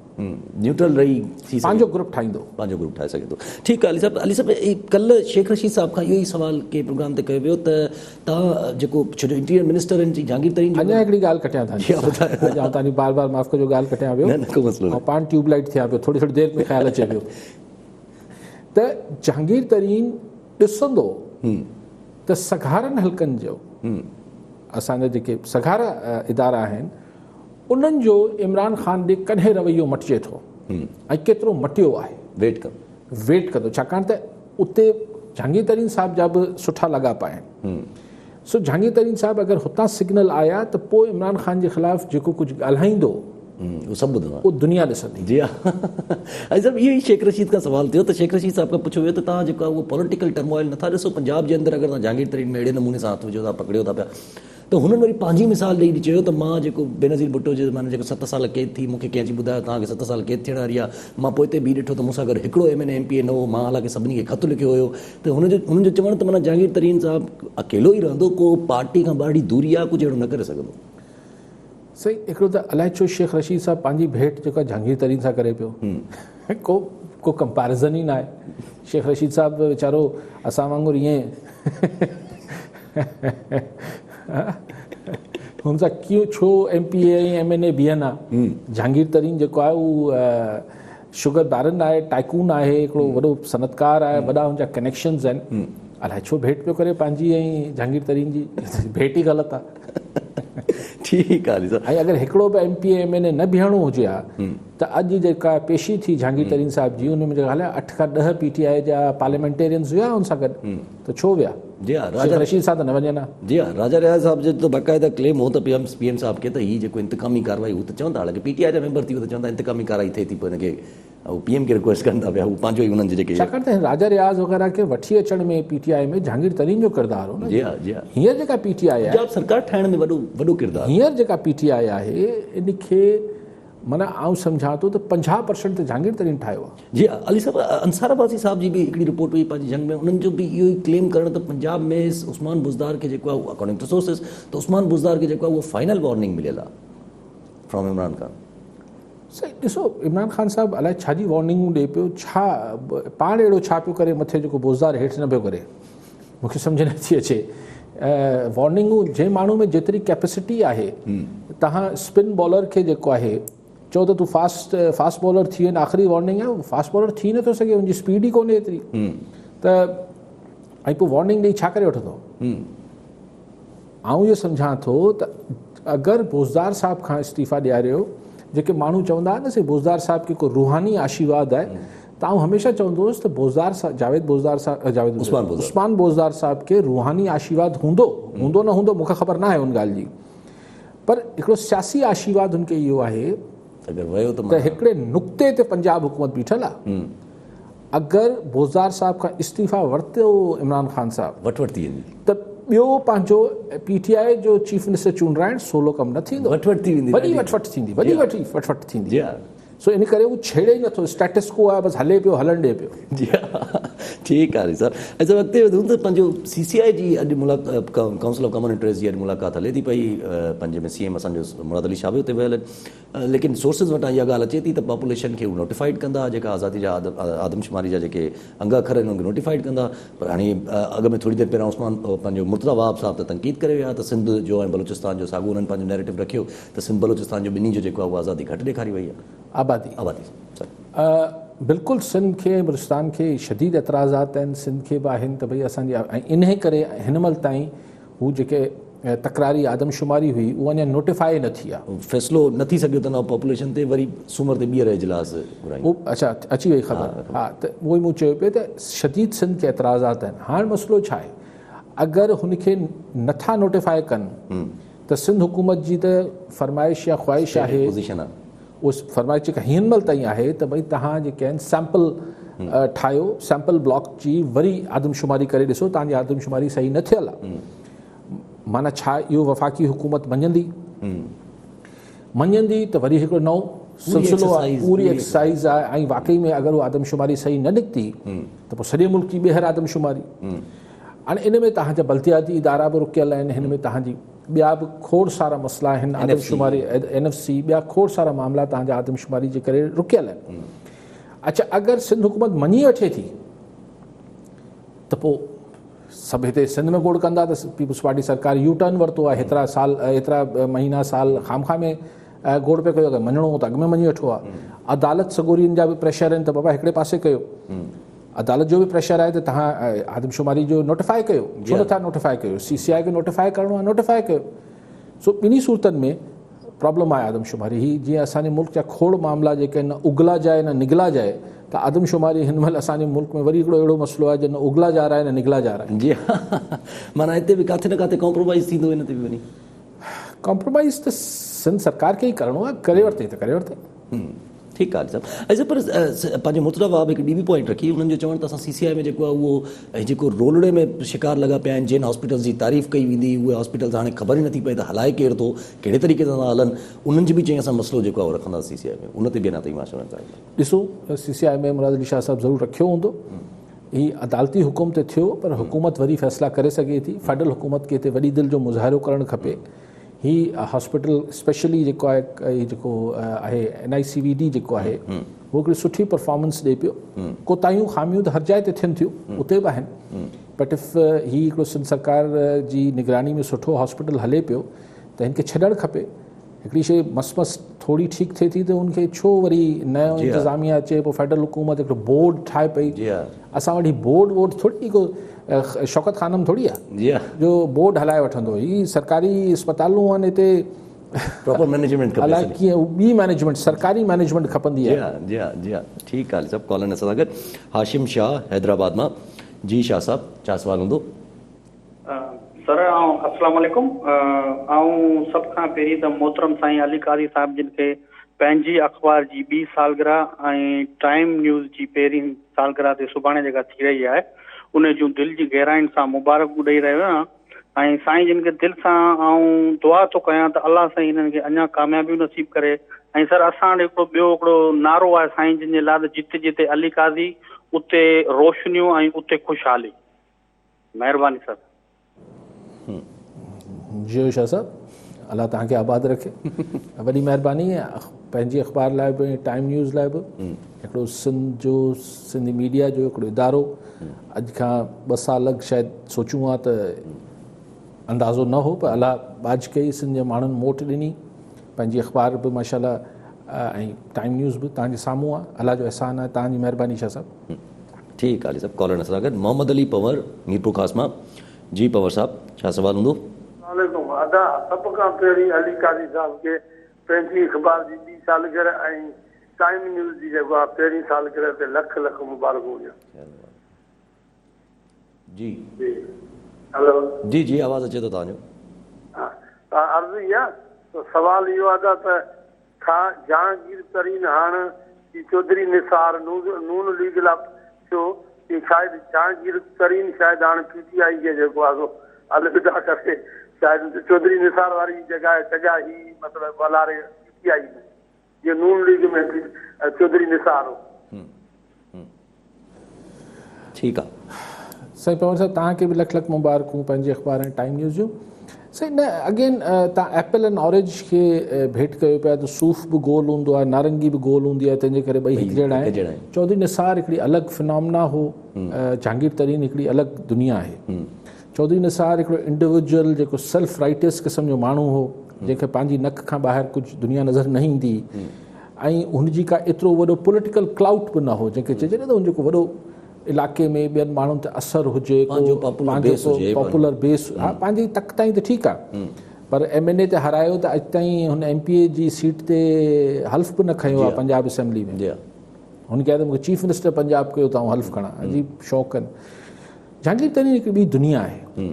نيوٽرل رهي ٿي سگهي پنهنجو گروپ ٺاهيندو. پنهنجو گروپ ٺاهي سگهي ٿو. ٺيڪ آهي علي صاحب علي صاحب ڪلهه شيخ رشيد صاحب کان اهو ئي سوال ڪنهن پروگرام تي ڪيو ويو ته توهان جيڪو ڇو جو انٽيريئر منسٽر آهن جهانگير ترين جو اڃا هڪڙي ڳالهه ڪٽيان ٿا جي ٻڌايو اڄ آئون توهان جي بار بار معاف ڪجو ڳالهه ڪٽيان پيو نه نه ڪو مسئلو نه پاڻ ٽيوب لائيٽ ٿيان پيو ٿوري ٿوري دير ۾ خيال اچي پيو ته جهانگير ترين ڏسندو ته سگهارن حلقن جو اسان جا جيڪي سگهارا ادارا آهن انهن جو عمران خان ڏي ڪڏهن رويو مٽجي ٿو ۽ ڪيترو مٽيو آهي. ويٽ ڪندو. ويٽ ڪندو ڇاڪاڻ ته اتي جهانگير ترين صاحب جا به سٺا لاڳاپا آهن. سو جهانگير ترين صاحب اگر هتان سگنل آيا ته پوء عمران خان جي خلاف جيڪو ڪجهه ڳالهائيندو اهو سڀ ٻڌندا. اهو دنيا ڏسندي. جي ها ۽ صاحب اهو ئي شيخ رشيد کان سوال ٿيو ته شيخ رشيد صاحب کان پڇيو ويو ته توهان جيڪو آهي اهو پوليٽيڪل ٽرموائل نٿا ڏسو پنجاب جي اندر اگر توهان جهانگير ترين ۾ اهڙي نموني سان هٿ وجهو ٿا پڪڙيو ٿا پيا ته هنن وري پنهنجي مثال ڏئي چيو ته مان جيڪو بينظير ڀٽو جي زماني ۾ جيڪو ست سال قيد ٿي مون کي ڪنهن اچي ٻڌايو توهان کي ست سال قيد ٿيڻ واري آهي مان پوئتي بيهي ڏٺو ته مون سان گڏ هڪڙو M N A M P A نه هو مان حالانڪه سڀني کي خط لکيو هيو ته هن جو هنن جو چوڻ ته معنيٰ جهانگير ترين صاحب اڪيلو ئي رهندو ڪو پارٽي کان ٻاهري دوري آهي ڪجهه اهڙو نه ڪري سگهندو. سائين هڪڙو ته الائي ڇو شيخ رشيد صاحب پنهنجي ڀيٽ جيڪا جهانگير ترين سان ڪري پيو ڪو ڪو ڪمپيرزن ئي ناهي شيخ رشيد صاحب ويچارو اسان وانگر ائين هن سان ڪيون ڇو M P A ۽ M N A بيهن ها جهانگير ترين جيڪو آهي هو شگر بيرن آهي ٽائيڪون آهي هڪڙو وڏو صنعتڪار آهي وڏا هن جا ڪنيڪشنز آهن الائي ڇو ڀيٽ پيو ڪري پنهنجي ۽ جهانگير ترين جي ڀيٽ ئي غلط آهي ٺيڪ آهي ۽ اگر هڪڙو به M P A M N A نه بيهڻو هجي ها ته اڄ جيڪا پيشي ٿي جهانگير ترين صاحب جي ان ۾ جيڪا هليا 8 کان 10 پي ٽي آء جا پارليامينٽيرينز هيا ان سان گڏ ته ڇو ويا؟ جي ها راجا رشيد صاحب ته نه وڃن ها. جي ها راجا رياض صاحب جو ته باقاعده ڪليم هو ته پي ايم پي ايم صاحب کي ته هي جيڪو انتقامي ڪارروائي هو ته چون ٿا حالانڪه پي ٽي آء جا ميمبر ٿي ويو ته چون ٿا انتقامي ڪارروائي ٿئي ٿي پوء هن کي هو پي ايم کي رڪويسٽ ڪن ٿا پيا هو پنهنجو ئي انهن جي جيڪي ڇاڪاڻ ته هن راجا رياض وغيره کي وٺي اچڻ ۾ پي ٽي آء ۾ جهانگير ترين جو ڪردار هو نه جي ها جي ها هينئر جيڪا پي ٽي آء آهي پنجاب سرڪار ٺاهڻ ۾ وڏو وڏو ڪردار هينئر جيڪا پي ٽي آء آهي ان کي معنيٰ آئون سمجهان ٿو ته 50 پرسنٽ ته جهانگير ترين ٺاهيو آهي. جي علي صاحب انصار عباسي صاحب جي به هڪڙي رپورٽ هئي پنهنجي جنگ ۾ انهن جو به اهو ئي ڪليم ڪرڻ ته پنجاب ۾ عثمان بوزدار کي جيڪو آهي اڪارڊنگ ٽو سورسز ته عثمان بوزدار کي جيڪو آهي اهو فائنل وارننگ مليل آهي فرام عمران خان. سائين ڏسو عمران خان صاحب الائي ڇا جي وارننگون ڏئي پيو ڇا پاڻ اهڙو ڇا پيو ڪري مٿي جيڪو بوزدار هيٺ نه پيو ڪري مون کي سمجهه نه ٿي اچي وارننگون جنهن ماڻهو ۾ جيتري ڪيپسٽي آهي تهان اسپن بالر کي جيڪو آهي چئو ته تون فاسٽ فاسٽ بالر ٿي وڃ آخري وارننگ آهي فاسٽ بالر ٿي نٿو سگهي ان جي اسپيڊ ئي ڪونهي ايتري ته ۽ پوء وارننگ ڏئي ڇا ڪري وٺندو؟ آئون اهو سمجهان ٿو ته اگر بوزدار صاحب کان استعيفا ڏياريو، جيڪي ماڻهو چوندا آهن نه سائين بوزدار صاحب کي ڪو روحاني آشيرواد آهي، ته آئون هميشه چوندو هوس ته بوزدار صاحب جاويد بوزدار صاحب جاويد عثمان بوزدار. عثمان بوزدار صاحب کي روحاني آشيرواد هوندو، هوندو نه هوندو مون کي خبر ناهي ان ڳالهه جي، پر هڪڙو سياسي آشيرواد هن کي اهو آهي اگر ويو ته ته هڪڙي نقطي تي پنجاب حڪومت بيٺل آهي. اگر بوزدار صاحب کان استعيفا ورتو عمران خان صاحب وٺ وٺ ٿي ويندي. ته ٻيو پنهنجو پي ٽي آء جو چيف منسٽر چونڊرائڻ سولو ڪم نه ٿيندو. وٺ وٺ ٿي ويندي. وڏي وٺ وٺ ٿيندي، وڏي وٺ وٺ وٺ ٿيندي. جي ها. سو ان ڪري هو ڇيڙي ئي نٿو، اسٽيٽس ڪو آهي بس هلي پيو هلڻ ڏي پيو. جي ها ٺيڪ آهي سر. اچا اڳتي وڌون ته پنهنجو سي سي آء جي اڄ ملاقات ڪائونسل آف ڪامن انٽريسٽ جي اڄ ملاقات هلي ٿي پئي پنهنجي ۾ سي ايم اسان جو مراد علي شاهه به اتي ويل آهن. ليڪن سورسز وٽان اها ڳالهه اچي ٿي ته پاپوليشن کي هو نوٽيفائيڊ ڪندا جيڪا آزادي جا آدمشماري جا جيڪي انگ اکر آهن انهن کي نوٽيفائيڊ ڪندا پر هاڻي اڳ ۾ ٿوري دير پهريان عثمان پنهنجو مرتضيٰ وهاب صاحب ته تنقيد ڪري ويا ته سنڌ جو ۽ بلوچستان جو ساڳو انهن پنهنجو نيريٽو رکيو ته سنڌ بلوچستان جو ٻنهي جو جيڪو آهي اها آزادي گهٽ ڏيکاري وئي آهي. آبادي. آبادي سر. بلڪل سنڌ کي ۽ بلوچستان کي شديد اعتراضات آهن سنڌ کي به آهن ته ڀئي اسان جي ۽ انهي ڪري هن مهل تائين هو جيڪي تڪراري آدمشماري هئي اها اڃا نوٽيفائي نه ٿي آهي. فيصلو نه ٿي سگهيو اٿن پاپوليشن تي وري سومر تي ٻيهر اجلاس گهرائين. اهو اڇا اچي وئي خبر ها ته اهو ئي مون چيو پئي ته شديد سنڌ کي اعتراضات آهن هاڻ مسئلو ڇا آهي اگر هن کي نٿا نوٽيفائي ڪن ته سنڌ حڪومت جي ته فرمائش يا خواهش آهي اهو فرمائش جيڪا هن مهل تائين آهي ته ڀئي توهان جيڪي آهن سيمپل ٺاهيو سيمپل بلاڪ جي وري آدمشماري ڪري ڏسو توهان جي آدمشماري صحيح نه ٿيل آهي معنيٰ ڇا اهو وفاقي حڪومت مڃندي مڃندي ته وري هڪڙو نئون سلسلو آهي پوري ايڪسرسائز آهي ۽ واقعي ۾ اگر اها آدمشماري صحيح نه نڪتي ته پوء سڄي ملڪ جي ٻيهر آدمشماري هاڻي ان ۾ توهان جا بلدياتي ادارا به رڪيل آهن هن ۾ توهان جي ٻيا به کوڙ سارا مسئلا آهن آدمشماري اين ايف سي ٻيا کوڙ سارا معاملا توهان جا آدمشماري جي ڪري رڪيل آهن اڇا اگر سنڌ حڪومت مڃي وٺي ٿي ته پوء سڀ هتي سنڌ ۾ گوڙ ڪندا ته پيپلز پارٽي سرڪار يو ٽرن ورتو آهي هيترا سال هيترا مهينا سال خام خام ۾ گوڙ پيو ڪيو اگر مڃڻو هو ته اڳ ۾ مڃي وٺو آ عدالت سڳورين جا به پريشر آهن ته بابا هڪڙي پاسي ڪيو عدالت جو به پريشر آهي ته توهان آدمشماري جو نوٽيفائي ڪيو ڇو نٿا نوٽيفائي ڪيو سي سي آء کي نوٽيفائي ڪرڻو آهي نوٽيفائي ڪيو سو ٻنهي صورتن ۾ پرابلم آهي آدمشماري هي جيئن اسان جي ملڪ جا کوڙ معاملا جيڪي آهن نه اگلا جائي نه نگلا جائي ته آدمشماري هن مهل اسان جي ملڪ ۾ وري هڪڙو اهڙو مسئلو آهي جو نه اگلا جا رها هي نه نگلا جا رها هي. جي ها معنيٰ هتي به ڪاٿي نه ڪاٿي ڪمپرومائيز ٿيندو ان تي به وڃي. ڪمپرومائيز ته سنڌ سرڪار کي ئي ڪرڻو آهي ڪري ورتي ته ڪري ورتي. ٺيڪ آهي صاحب اچا پر پنهنجو مرتضيٰ وهاب هڪ ٻي به پوائنٽ رکي انهن جو چوڻ ته اسان سي سي آء ۾ جيڪو آهي اهو جيڪو رولڙي ۾ شڪار لڳا پيا آهن جن هاسپيٽلز جي تعريف ڪئي ويندي اهي هاسپيٽلز هاڻي خبر ئي نٿي پئي ته هلائي ڪير ٿو ڪهڙي طريقي سان ٿا هلن انهن جي به چئي اسان مسئلو جيڪو آهي اهو رکنداسين سي سي آء ۾ ان تي به اڃا تائين مان چوڻ چاهيان ٿو. ڏسو سي سي آء ۾ مراد علي شاهه صاحب ضرور رکيو هوندو هي عدالتي حڪم ته ٿيو پر حڪومت وري فيصلا ڪري سگهي ٿي فيڊرل حڪومت کي هتي وڏي دل جو مظاهرو ڪرڻ کپي هي هاسپيٽل اسپيشلي جيڪو آهي هي جيڪو آهي N I C V D جيڪو آهي هو هڪڙي سٺي پرفارمنس ڏئي پيو ڪوتاهيون خاميون ته هر جاء تي ٿين ٿيون اتي به آهن بٽ if هي هڪڙو سنڌ سرڪار جي نگراني ۾ سٺو هاسپيٽل هلي پيو ته هن کي ڇڏڻ کپي هڪڙي شي مس مس ٿوري ٺيڪ ٿئي ٿي ته ان کي ڇو وري نيو انتظاميا اچي پوء فيڊرل حڪومت هڪڙو بورڊ ٺاهي پئي اسان وٽ هي بورڊ وورڊ ٿوري ڪو شوڪت خانم ٿوري آ جي ها جو بورڊ هلائي وٺندو هي سرڪاري اسپتالون آهن هتي پراپر مئنيجمينٽ کپي الائي ڪيئن ٻي مئنيجمينٽ سرڪاري مئنيجمينٽ کپندي آ جي ها جي ها جي ها ٺيڪ آ سڀ ڪالر اسان سان گڏ هاشم شاهه حيدرآباد مان جي شاهه صاحب ڇا سوال هوندو. سر آئون السلام عليڪم آئون سڀ کان پهرين ته محترم سائين علي قاضي صاحب جن کي پنهنجي اخبار جي ٻي سالگرهه ۽ ٽائيم نيوز جي پهرين سالگرهه تي سڀاڻي جيڪا ٿي رهي آهي ان جون دل جي گهراين سان مبارڪون ڏئي رهيو آهيان ۽ سائين جن کي دل سان آئون دعا ٿو ڪيان ته الله سائين انهن کي اڃا ڪاميابيون نصيب ڪري ۽ سر اسان وٽ هڪڙو ٻيو هڪڙو نعرو آهي سائين جن جي لاء ته جتي جتي علي قاضي اتي روشنيون ۽ اتي خوشحالي مهرباني سر. جيو شاهه صاحب الله توهان کي آباد رکي وڏي مهرباني پنهنجي اخبار لاء به ۽ ٽائيم نيوز لاء به هڪڙو سنڌ جو سنڌي ميڊيا جو هڪڙو ادارو اڄ کان ٻه سال اڳ شايد سوچون ها ته اندازو نه هو پر الله ٻاجهه ڪئي سنڌ جي ماڻهن موٽ ڏني پنهنجي اخبار به ماشاء الله ۽ ٽائيم نيوز به توهان جي سامهون آهي الله جو احسان آهي توهان جي مهرباني شاهه صاحب. ٺيڪ آ علي صاحب ڪالر سان گڏ محمد علي پنور ميرپورخاص مان جي پنور صاحب ڇا سوال هوندو. السلام عليڪم ادا سڀ کان پهرين علي قاضي صاحب کي پنهنجي اخبار جي ٻي سالگرهه ۽ ٽائيم نيوز جي جيڪو آ پهرين سالگرهه تي لک لک مبارڪون هجن. جي جي هلو. جي جي آواز اچي ٿو توهان جو. ها ته عرض هي آ ته سوال اهو آ ادا ته ڇا جهانگير ترين هاڻ جي چوڌري نثار نون ليگ لا ٿيو ڪي شايد جهانگير ترين شايد هاڻ پي ٽي آئي کي جيڪو آ سو الوداع ڪري شايد چوڌري نثار واري جڳهه جڳهه هي مطلب والاري پي ٽي آئي ۾ جيئن نون ليگ ۾ چوڌري نثار هو. ٺيڪ آ. سائين پنهور صاحب توهان کي به لک لک مبارڪون پنهنجي اخبار ۽ ٽائيم نيوز جون. سائين نه اگين توهان ايپل ۽ اورينج کي ڀيٽ ڪيو پيا ته صوف به گول هوندو آهي نارنگي به گول هوندي آهي تنهن جي ڪري ٻئي هڪجهڙا آهن. چوڌري نثار هڪڙي الڳ فنامنا هو جهانگير ترين هڪڙي الڳ دنيا آهي. چوڌري نثار هڪڙو انڊيوڊيول جيڪو سيلف رائٽيس قسم جو ماڻهو هو جنهن کي پنهنجي نڪ کان ٻاهر ڪجهه دنيا نظر نه ايندي ۽ هن جي ڪا ايترو وڏو پوليٽيڪل ڪلائوٽ به نه هو جنهن کي چئجي نه ته هن جو ڪو وڏو علائقي ۾ ٻين ماڻهن تي اثر هجي پنهنجو پاپولر بيس ها پنهنجي تڪ تائين ته ٺيڪ آهي پر ايم اين اي تي هارايو ته اڄ تائين هن ايم پي اي جي سيٽ تي حلف به نه کنيو آهي پنجاب اسيمبلي ۾ هن چيو ته مونکي چيف منسٽر پنجاب ڪيو ته آئون حلف کڻان عجيب شوق آهن جھانگير ترين هڪ ٻي دنيا آهي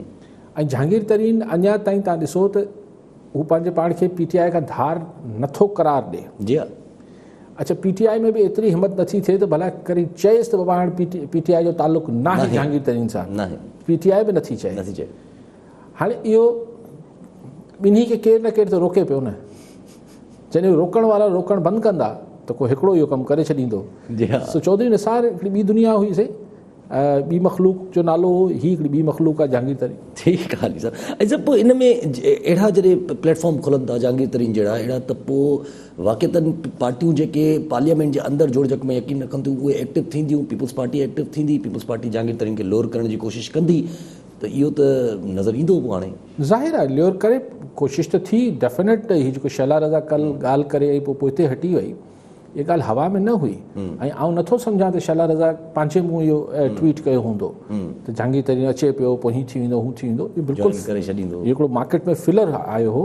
۽ جھانگير ترين اڃا تائين تان ڏسو ته هو پنهنجي پاڻ کي پي ٽي آء کان ڌار نٿو قرار ڏي. جي ها. اڇا پي ٽي آء ۾ به ايتري همت نٿي ٿئي ته ڀلا ڪري چئيس ته بابا هاڻ پي ٽي آء جو تعلق ناهي جھانگير ترين سان. ناهي. پي ٽي آء به نٿي چئي. نٿي چئي. هاڻي اهو ٻنهي کي ڪير نه ڪير ته روڪي پيو نه. جڏهن روڪڻ وارا روڪڻ بند ڪندا ته ڪو هڪڙو اهو ڪم ڪري ڇڏيندو. جي ها. سو چوڌري نثار هڪڙي ٻي دنيا هئي سائين. ٻي مخلوق جو نالو هو، هي هڪڙي ٻي مخلوق آهي جهانگير ترين. ٺيڪ آهي علي صاحب ۽ صاحب پوء ان ۾ اهڙا جڏهن پليٽ فارم کلن ٿا جهانگير ترين جهڙا اهڙا ته پوء واقعتن پارٽيون جيڪي پارليامينٽ جي اندر جوڙجڪ ۾ يقين رکن ٿيون اهي ايڪٽو ٿينديون پيپلز پارٽي ايڪٽو ٿيندي پيپلز پارٽي جهانگير ترين کي لور ڪرڻ جي ڪوشش ڪندي ته اهو ته نظر ايندو پوء هاڻي. ظاهر آهي ليور ڪري ڪوشش ته ٿي ڊيفينيٽ هي جيڪو شهلا رضا ڪل ڳالهه ڪري ۽ پوء پوئتي هٽي وئي اها ڳالهه هوا ۾ نه هئي ۽ آئون نٿو سمجهان ته شهلا رضا پنهنجي منهن اهو ٽوئيٽ ڪيو هوندو ته جهانگير ترين اچي پيو پوء هي ٿي ويندو هو ٿي ويندو اهو بلڪل ڪري ڇڏيندو هڪڙو مارڪيٽ ۾ فلر آيو هو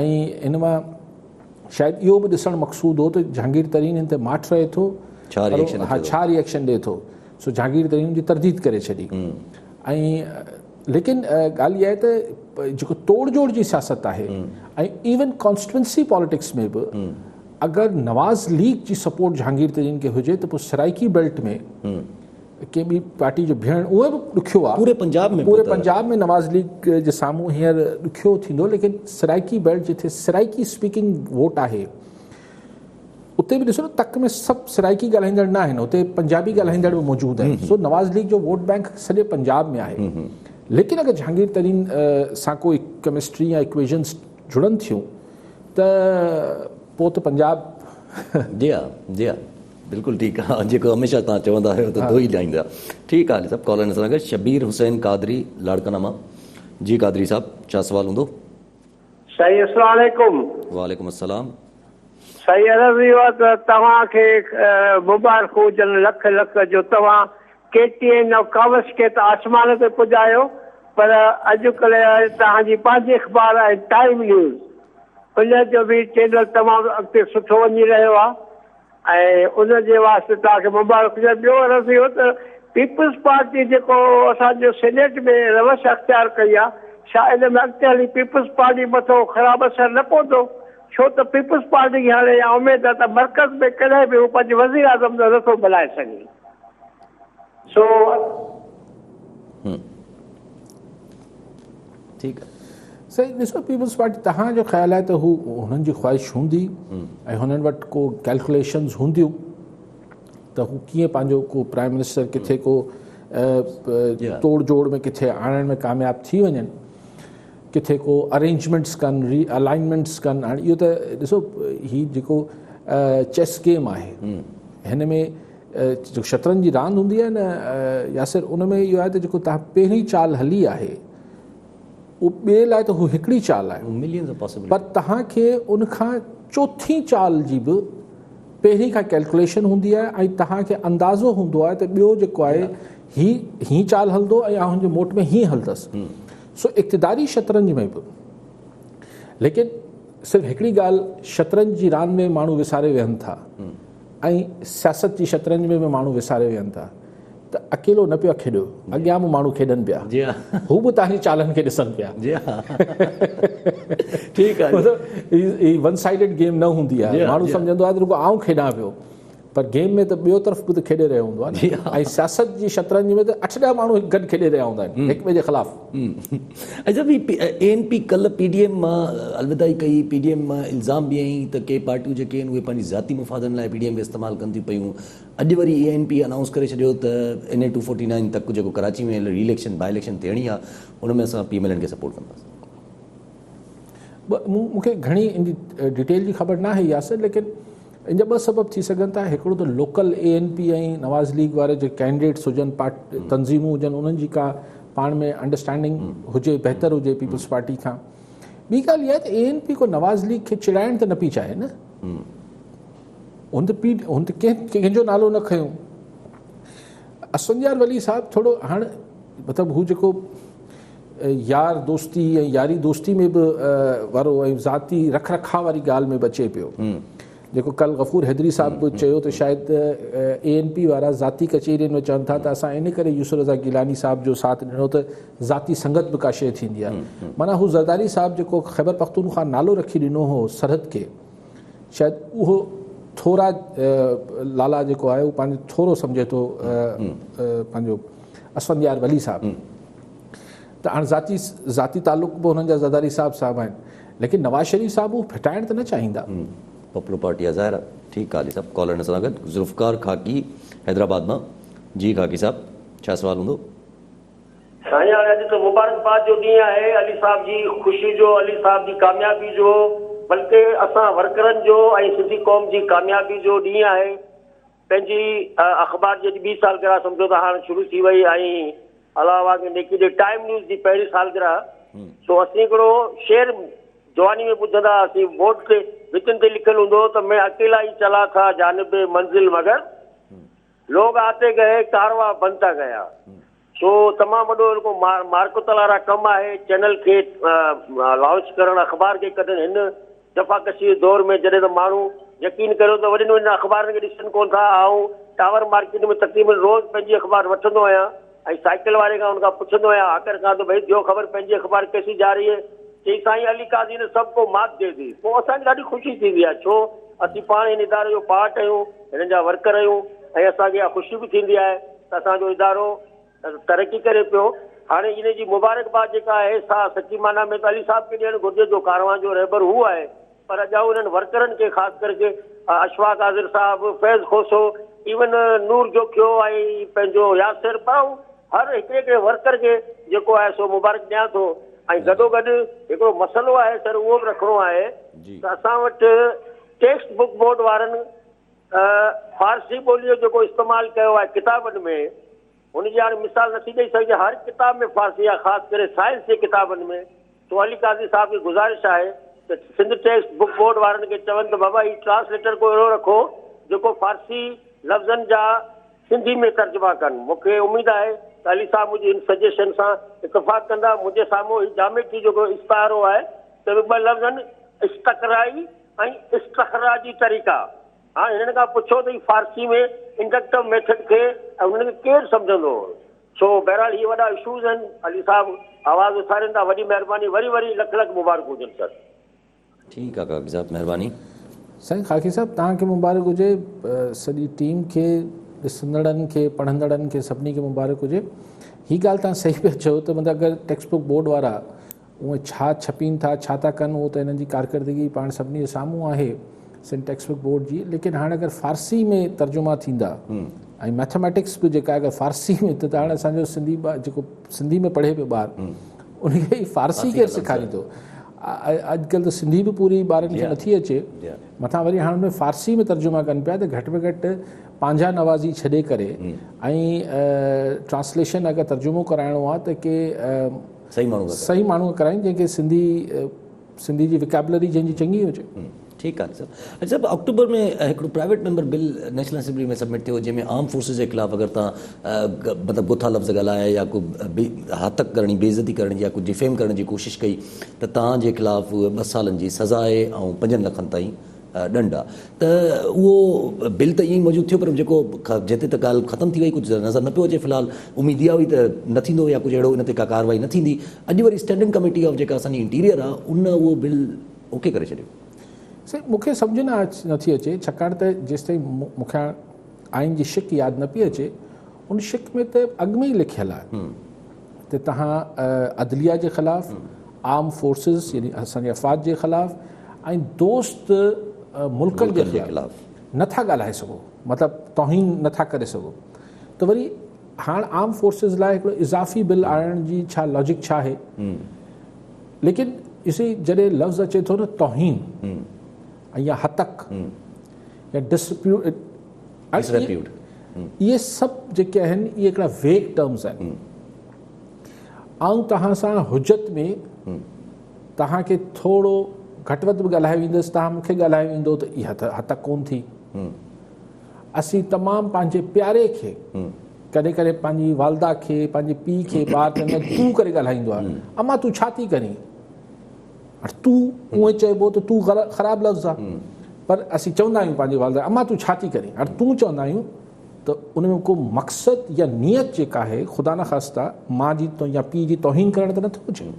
۽ ان مان شايد اهو به ڏسڻ مقصود هو ته جهانگير ترين هن تي ماٺ رهي ٿو ڇا ريئيڪشن ها ڇا ريئيڪشن ڏي ٿو سو جهانگير ترين جي ترديد ڪري ڇڏي ۽ ليڪن ڳالهه اها آهي ته جيڪو توڙ جوڙ جي سياست آهي ۽ ايون ڪانسٽيٽوئنسي پاليٽڪس ۾ به اگر نواز ليگ جي سپورٽ جهانگير ترين کي هجي ته پوء سرائيڪي بيلٽ ۾ ڪنهن ٻي پارٽي جو بيهڻ اهي به ڏکيو آهي. پوري پنجاب ۾ پوري پنجاب ۾ نواز ليگ جي سامهون هينئر ڏکيو ٿيندو ليڪن سرائيڪي بيلٽ جتي سرائيڪي اسپيڪنگ ووٽ آهي اتي به ڏسو نه تڪ ۾ سڀ سرائيڪي ڳالهائيندڙ نه آهن اتي پنجابي ڳالهائيندڙ به موجود آهن سو نواز ليگ جو ووٽ بينڪ سڄي پنجاب ۾ آهي ليڪن اگر جهانگير ترين سان ڪو ڪيمسٽري يا اڪويشنز جڙن ٿيون ته پوء ته پنجاب. جي ها جي ها بلڪل ٺيڪ آ جيڪو هميشه توهان چوندا آهيو ته ڌوئي لاهيندا ٺيڪ آ علي صاحب ڪالر سان گڏ شبير حسين قادري لاڙڪاڻا مان جي قادري صاحب ڇا سوال هوندو. سائين اسلام عليڪم. وعليڪم السلام. سائين عرض اهو آ ته توهان کي مبارڪون هجن لک لک جو توهان ڪي ٽي اين ۽ ڪاوش کي ته آسمان تي پڄايو پر اڄ ڪلهه توهان جي پنهنجي اخبار ۽ ٽائيم نيوز ان جو به چينل تمام اڳتي سٺو وڃي رهيو آهي ۽ ان جي واسطي توهان کي مبارڪ هجن ٻيو عرض اهو ته پيپلز پارٽي جيڪو اسان جو سينيٽ ۾ روش اختيار ڪئي آهي ڇا ان ۾ اڳتي هلي پيپلز پارٽي مٿو خراب اثر نه پوندو ڇو ته پيپلز پارٽي کي هاڻي اها اميد آهي ته مرڪز ۾ ڪڏهن به هو پنهنجي وزيراعظم نه نٿو بنائي سگهي سو ٺيڪ آ. سائين ڏسو پيپلز پارٽي توهان جو خيال آهي ته هو هنن جي خواهش هوندي ۽ هنن وٽ ڪو ڪيلڪوليشنز هونديون ته هو ڪيئن پنهنجو ڪو پرائم منسٽر ڪٿي ڪو توڙ جوڙ ۾ ڪٿي آڻڻ ۾ ڪامياب ٿي وڃن ڪٿي ڪو ارينجمينٽس ڪن ري الائنمينٽس ڪن هاڻي اهو ته ڏسو هي جيڪو چيس گيم آهي هن ۾ جيڪو شطرنج جي راند هوندي آهي نه ياسر ان ۾ اهو آهي ته جيڪو تهان پهرين چال هلي آهي اهو ٻئي لاء ته هو هڪڙي چال آهي پر تهان کي ان کان چوٿين چال جي به پهرين کان ڪيلڪوليشن هوندي آهي ۽ توهان کي اندازو هوندو آهي ته ٻيو جيڪو آهي هي هي چال هلندو ۽ آئون هن جي موٽ ۾ هيئن هلندس. سو اقتداري شطرنج ۾ به ليڪن صرف هڪڙي ڳالهه شطرنج جي راند ۾ ماڻهو وساري ويهن ٿا ۽ سياست جي شطرنج ۾ به ماڻهو وساري ويهن ٿا ته اڪيلو نه پيا کيڏو اڳيان به ماڻهو کيڏن پيا هو به تنهنجي چالن کي ڏسن پيا. ٺيڪ آهي. مطلب هي ون سائيڊڊ گيم نه هوندي آهي ماڻهو سمجهندو آهي ته رڳو آئون کيڏان پيو پر گيم ۾ ته ٻيو طرف به ته کيڏي رهيو هوندو آهي نه ۽ سياست جي شطرنج ۾ ته اٺ ڏهه ماڻهو گڏ کيڏي رهيا هوندا آهن هڪ ٻئي جي خلاف. اچا هي اي اين پي ڪلهه پي ڊي ايم مان الوداعي ڪئي، پي ڊي ايم مان الزام به هنيائين ته ڪي پارٽيون جيڪي آهن اهي پنهنجي ذاتي مفادن لاء پي ڊي ايم کي استعمال ڪن ٿيون پيون، اڄ وري اي اين پي انائونس ڪري ڇڏيو ته اين اي 249 تڪ جيڪو ڪراچي ۾ ري اليڪشن باء اليڪشن ٿيڻي آهي ان ۾ اسان پي ايم ايل اين کي سپورٽ ڪنداسين. مون کي گهڻي ان جي ڊيٽيل جي خبر ناهي ياسر ليڪن ان جا ٻه سبب ٿي سگهن ٿا هڪڙو ته local A N P ۽ Nawaz league واري جيڪي ڪينڊيڊيٽس هجن پارٽ تنظيمون هجن انهن جي ڪا پاڻ ۾ انڊرسٽينڊنگ هجي بهتر هجي پيپلز پارٽي کان ٻي ڳالهه اها آهي ته اي اين پي ڪو نواز ليگ کي چڙائڻ ته نه پئي چاهي نه هن ته پي هن ته ڪنهن ڪنهن جو نالو نه کنيو اسفنديار ولي صاحب ٿورو هاڻ مطلب هو جيڪو يار دوستي ۽ ياري دوستي ۾ به وارو ۽ ذاتي رک رکاء واري ڳالهه ۾ به اچي پيو جيڪو ڪل غفور حيدري صاحب به چيو ته شايد اي اين پي وارا ذاتي ڪچهرين ۾ چون ٿا ته اسان ان ڪري يوسف رضا گيلاني صاحب جو ساٿ ڏنو ته ذاتي سنگت به ڪا شيء ٿيندي آهي معنيٰ هو زرداري صاحب جيڪو خيبر پختونخوا نالو رکي ڏنو هو سرحد کي شايد اهو ٿورا لالا جيڪو آهي اهو پنهنجو ٿورو سمجهي ٿو پنهنجو اسفنديار ولي صاحب ته هاڻ ذاتي ذاتي تعلق به هنن جا زرداري صاحب سان به آهن ليڪن نواز شريف صاحب اهو ڦٽائڻ ته نه چاهيندا. پاپولر پارٽي آ ظاهر آ. ٺيڪ آ علي صاحب ڪالر سان گڏ ذوالفقار خاڪي حيدرآباد مان جي خاڪي صاحب ڇا سوال هوندو. سائين هاڻي اڄ ته مبارڪباد جو ڏينهن آهي علي صاحب جي خوشي جو علي صاحب جي ڪاميابي جو بلڪه اسان ورڪرن جو ۽ سنڌي قوم جي ڪاميابي جو ڏينهن آهي پنهنجي اخبار جي اڄ ٻي سالگرهه سمجهو ته هاڻ شروع ٿي وئي ۽ الله اوهان کي نيڪي ڏي ٽائيم نيوز جي پهرين سالگرهه سو اسين هڪڙو شعر جواني ۾ ٻڌندا هئاسين بورڊ تي ڀتين تي لکيل هوندو هو ته مين اڪيلا ئي چلا ٿا جانب منزل مگر لوگ آتي گئي ڪاروا بنتا گيا سو تمام وڏو هڪ مارڪو تلارا ڪم آهي چينل کي لانچ ڪرڻ اخبار کي ڪڍڻ هن جفاڪشي جي دور ۾ جڏهن ته ماڻهو يقين ڪريو ته وڏين وڏين اخبارن کي ڏسن ڪون ٿا آئون ٽاور مارڪيٽ ۾ تقريبن روز پنهنجي اخبار وٺندو آهيان ۽ سائيڪل واري کان ان کان پڇندو آهيان هاڪر کان ته ڀئي ڏيو خبر پنهنجي اخبار ڪيسي جا رهي هي چئي سائين علي قاضي ني سب ڪو مات the the پوء اسان کي ڏاڍي خوشي ٿيندي آهي ڇو اسين پاڻ هن اداري جو پارٽ آهيون هنن جا ورڪر آهيون ۽ اسان کي اها خوشي به ٿيندي آهي ته اسان جو ادارو ترقي ڪري پيو. هاڻي ان جي مبارڪباد جيڪا آهي سا سچي معنيٰ ۾ ته علي صاحب کي ڏيڻ گهرجي جو ڪاروان جو رهبر هو آهي پر اڄ آئون انهن ورڪرن کي خاص ڪرڪي اشفاق حاضر صاحب، فيض کوسو، ايون نور جوکيو ۽ پنهنجو ياسر پر آئون هر هڪڙي هڪڙي ورڪر کي جيڪو آهي سو مبارڪ ڏيان ٿو ۽ گڏوگڏ هڪڙو مسئلو آهي سر اهو به رکڻو آهي ته اسان وٽ ٽيڪسٽ بڪ بورڊ وارن فارسي ٻوليء جو جيڪو استعمال ڪيو آهي ڪتابن ۾، هن جي هاڻي مثال نٿي ڏئي سگهجي. هر ڪتاب ۾ فارسي آهي، خاص ڪري سائنس جي ڪتابن ۾. سو علي قاضي صاحب کي گذارش آهي ته سنڌ ٽيڪسٽ بڪ بورڊ وارن کي چون ته بابا هي ٽرانسليٽر ڪو اهڙو رکو جيڪو فارسي لفظن جا سنڌي ۾ ترجما ڪن. مون کي اميد آهي ته علي صاحب منهنجي هن سجيشن سان اتفاق ڪندا. منهنجي سامهون هي جاميٽري جو هڪڙو استعارو آهي ته اهي ٻه لفظ آهن استقرائي ۽ استخراجي طريقا. هاڻ هنن کان پڇو ته هي فارسي ۾ انڊڪٽو ميٿڊ کي ۽ انهن کي ڪير سمجهندو؟ سو بهرحال هي وڏا اشوز آهن علي صاحب آواز اٿارين ٿا وڏي مهرباني وري وري لک لک مبارڪون هجن سر. ٺيڪ آ خاڪي صاحب مهرباني. سائين خاڪي صاحب توهان کي مبارڪ هجي سڄي ٽيم کي ڏسندڙن کي پڙهندڙن کي سڀني کي مبارڪ هجي هي ڳالهه توهان صحيح پيا چئو ته مطلب اگر ٽيڪسٽ بڪ بورڊ وارا اهي ڇا ڇپين ٿا ڇا ٿا ڪن اهو ته هنن جي ڪارڪردگي پاڻ سڀني جي سامهون آهي سنڌ ٽيڪسٽ بڪ بورڊ جي ليڪن هاڻي اگر فارسي ۾ ترجما ٿيندا ۽ ميٿميٽڪس به جيڪا اگر فارسي ۾ ته هاڻي اسان جو سنڌي جيڪو سنڌي ۾ پڙهي پيو ٻار ان کي فارسي ڪير سيکاريندو اڄڪلهه ته سنڌي به پوري ٻارن کي نٿي اچي مٿان وري هاڻي ۾ فارسي ۾ ترجما ڪن پيا ته گهٽ ۾ گهٽ پنهنجا نوازي ڇڏي ڪري ۽ ٽرانسليشن اگر ترجمو ڪرائڻو آهي ته ڪي صحيح ماڻهو کان صحيح ماڻهو کان ڪرائين جنهن کي سنڌي سنڌي جي وڪيبلري جنهن جي چڱي هجي. ٺيڪ آهي صاحب. اچا صاحب آڪٽوبر ۾ هڪڙو private member bill national assembly ۾ submit ٿيو جنهن ۾ آرم فورسز جي خلاف اگر توهان مطلب گٿا لفظ ڳالهايا يا ڪو هتڪ ڪرڻي بي عزتي ڪرڻ جي يا ڪو ڊيفيم ڪرڻ جي ڪوشش ڪئي ته توهان جي خلاف 2 سالن جي سزا آهي ۽ 5 لکن تائين ڏنڊ آهي ته اهو بل ته ائين ئي موجود ٿيو پر جيڪو جتي ته ڳالهه ختم ٿي وئي ڪجهه نظر نه پيو اچي في الحال اميد اها هئي ته نه ٿيندو يا ڪجهه اهڙو ان تي ڪا ڪارروائي نه ٿيندي اڄ وري اسٽينڊنگ ڪميٽي آف جيڪا اسان جي انٽيريئر آهي ان اهو بل اوڪي ڪري ڇڏيو. سائين مون کي سمجهه نه نٿي اچي ڇاڪاڻ ته جيستائين مون کي آئين جي شق ياد نه پئي اچي ان شق ۾ ته اڳ ۾ ئي لکيل آهي ته توهان عدليه جي خلاف عام فورسز يعني اسان جي افواج جي خلاف ۽ دوست ملڪن جي خلاف نٿا ڳالهائي سگهو مطلب توهين نٿا ڪري سگهو ته وري هاڻ عام فورسز لاء هڪڙو اضافي بل آڻڻ جي ڇا لاجڪ ڇا آهي؟ ليڪن يو سي جڏهن لفظ اچي ٿو نه توهين يا هتڪ يا ڊسريپيوٽ اهي سڀ جيڪي آهن اهي هڪڙا ويگ ٽرمز آهن. آئون توهان سان حجت ۾ توهان کي ٿورو گهٽ وڌ به ڳالهائي ويندس، توهان مون کي ڳالهائي ويندو ته اها ته هتڪ ڪونه ٿي. اسين تمام پنهنجي پياري کي ڪڏهن ڪڏهن پنهنجي والده کي پنهنجي پيء کي ٻار چوندو آهي تون ڪري ڳالهائيندو آهي اما تون ڇا ٿي ڪرين هاڻي تون اونئن چئبو ته تون خراب لفظ آهي پر اسين چوندا آهيون پنهنجي والده اما تون ڇا ٿي ڪرين هاڻي تون چوندا آهيون ته ان ۾ ڪو مقصد يا نيت جيڪا آهي خدا نخواسته ماء جي يا پيء جي توهين ڪرڻ ته نٿو هجي.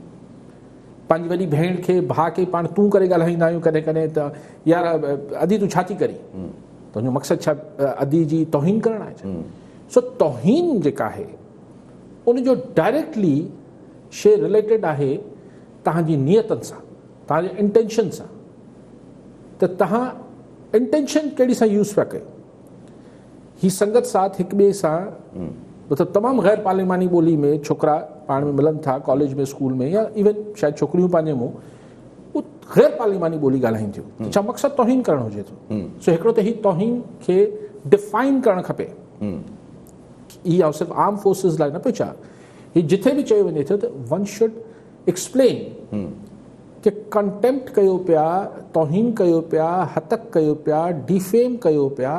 پنهنجي وڏي ڀيڻ کي ڀاء کي پاڻ تون ڪري ڳالهائيندا آهيون ڪڏهن ڪڏهن ته يار ادي تون ڇا ٿي ڪرين تنهنجو مقصد ڇا ادي جي توهين ڪرڻ آهي ڇا سو توهين جيڪا آهي ان جو ڊائريڪٽلي شي رليٽيڊ آهي توهان جي نيتن سان توهان جي انٽينشن سان ته توهان انٽينشن ڪهڙي سان يوز پيا ڪيو هي سنگت ساٿ هڪ ٻئي سان مطلب تمام غير پارلياماني ٻولي ۾ ڇوڪرا پاڻ ۾ ملن ٿا ڪاليج ۾ اسڪول ۾ يا ايون شايد ڇوڪريون پنهنجي منهن هو غير پارلياماني ٻولي ڳالهائين ٿيون ڇا مقصد توهين ڪرڻ هجي ٿو سو هڪڙو ته هي توهين کي ڊفائن ڪرڻ کپي هي آئون صرف عام فورسز لاء نه پيو چوان هي جٿي به چيو وڃي ٿو ته one should explain K contempt ڪيو پيا، توهين ڪيو پيا، هتڪ ڪيو پيا، ڊيفيم ڪيو پيا،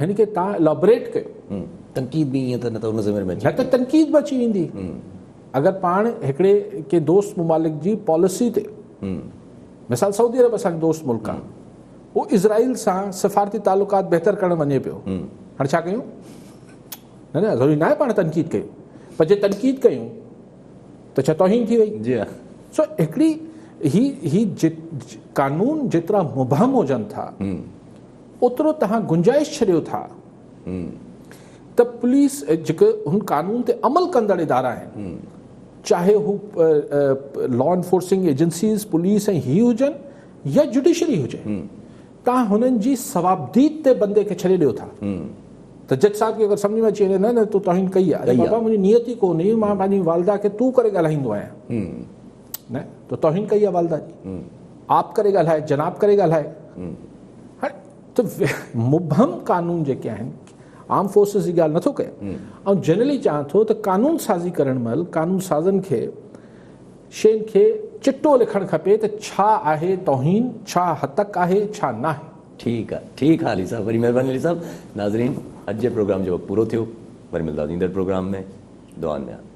هن کي تان الابريٽ ڪيو. تنقيد به ائين ته نه ته ان زمري ۾ اچي نه ته تنقيد به اچي ويندي. اگر پاڻ هڪڙي ڪنهن دوست ممالڪ جي پاليسي تي مثال سعودي عرب اسان جو دوست ملڪ آهي اهو اسرائيل سان سفارتي تعلقات بهتر ڪرڻ وڃي پيو هاڻي ڇا ڪيون؟ نه نه ضروري ناهي پاڻ تنقيد ڪيون پر جي تنقيد ڪيون ته ڇا توهين ٿي وئي؟ جي ها. سو هڪڙي هي هي قانون جيترا مبهم هجن ٿا اوترو توهان گنجائش ڇڏيو ٿا ته پوليس جيڪي هن قانون تي عمل ڪندڙ ادارا آهن چاهي هو لا انفورسنگ ايجنسيز پوليس ۽ هي هجن يا جڊيشري هجي توهان هنن جي صوابديد تي بندي کي ڇڏي ڏيو ٿا ته جج صاحب کي اگر سمجهه ۾ اچي وڃي نه نه تو توهين ڪئي آهي اري بابا منهنجي نيت ئي ڪونه هئي مان پنهنجي والده کي تون ڪري ڳالهائيندو آهيان نه تو توهين ڪئي آهي والده جي آپ ڪري ڳالهائي جناب ڪري ڳالهائي هاڻي ته مبهم قانون جيڪي آهن عام فورسز جي ڳالهه نٿو ڪيان آئون جنرلي چاهان ٿو ته قانون سازي ڪرڻ مهل قانون سازن کي شين کي چٽو لکڻ کپي ته ڇا آهي توهين، ڇا هتڪ آهي، ڇا ناهي. ٺيڪ آ ٺيڪ آ علي صاحب وڏي مهرباني علي صاحب ناظرين اڄ جي پروگرام جو وقت پورو ٿيو وري ملنداسين ايندڙ پروگرام ۾ دعائن ۾ ياد.